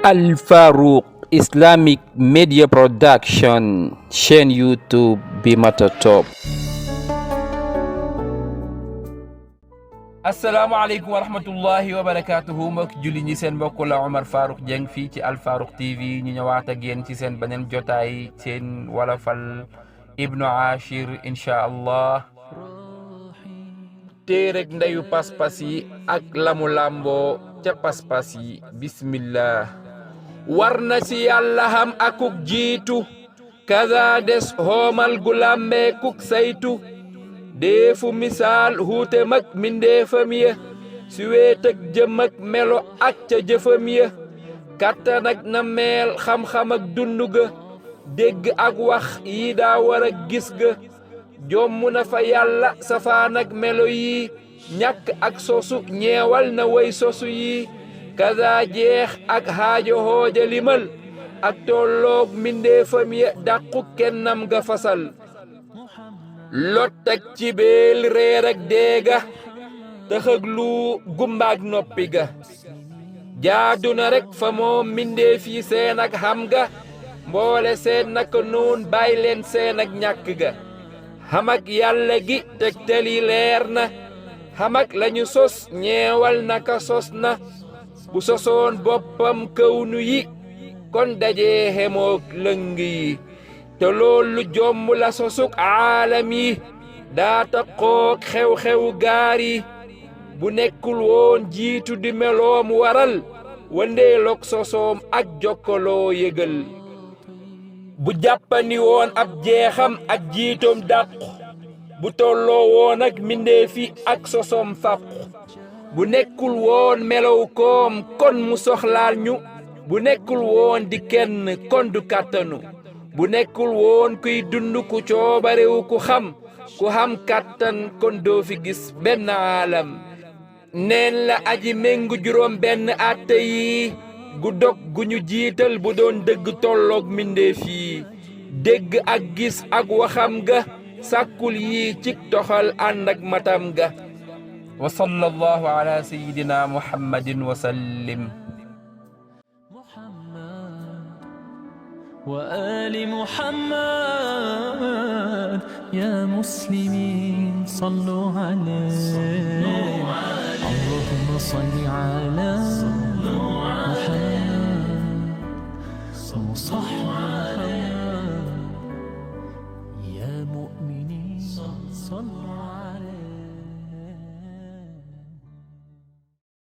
Al Farouq Islamic Media Production chaîne YouTube bi mata top. asalaamaaleykum wa rahmatullahi wa barakatuhu mbokk julli ñi seen mbokk la Omar Farouq Dieng fii ci Al Farouq TV ñu ñëwaat ak yéen ci seen beneen jotaay seen wolofal Ibnu Ashir incha allah téereg ndeyu pas-pas yi ak lamu làmboo ca pas-pas yi bismillah war na ci yàlla xam akuk jiitu kaza des hoomal gu làmbee kuk saytu deefu misaal huute mag mindeefam ya si weet ak jëm ak melo ak ca jëfam ya kàttan ak na meel xam-xam ak dundu ga dégg ak wax yi daa war ak gis ga jomm na fa yàlla safaan ak melo yi ñàkk ak sosu ñeewal na way sosu yi kaza jeex ak haajo hooja limal ak tolloog mindeefam ya dàqu kennam ga fasal lot ak ci beel reer ak deega tëxëg lu gumbaak noppi ga jaadu na rek fa moom mindeef yi seen ak xam ga mboole seen naka noon bàyyi leen seen ak ñàkk ga xam ak yàlla gi tegtali leer na xam ak lañu sos ñeewal naka sos na bu sosoon boppam kawnu yi kon dajee xemook lëng yi te loolu jomm la sosuk aalam yi daa taqook xew-xew gaar yi bu nekkul woon jiitu di meloom waral wandeelook sosoom ak jokkaloo yëgal bu jàppani woon ab jeexam ak jiitoom dàqu bu tolloo woon ak mindeefi ak sosoom fàqu bu nekkul woon melow koom kon mu soxlaal ñu bu nekkul woon di kenn kon du kàttanu bu nekkul woon kuy dund ku coobarewu ku xam kàttan kon doo fi gis benn aalam neen la aji méngu juróom benn àtte yi gu dog gu ñu jiital bu doon dëgg tolloog mindeef yi dégg ak gis ak waxam ga sàkkul yi cik toxal ànd ak matam ga wa sallallahu ala sayyidina muhammadin wa sallim وآل محمد يا مسلمين صلوا عليه اللهم صل على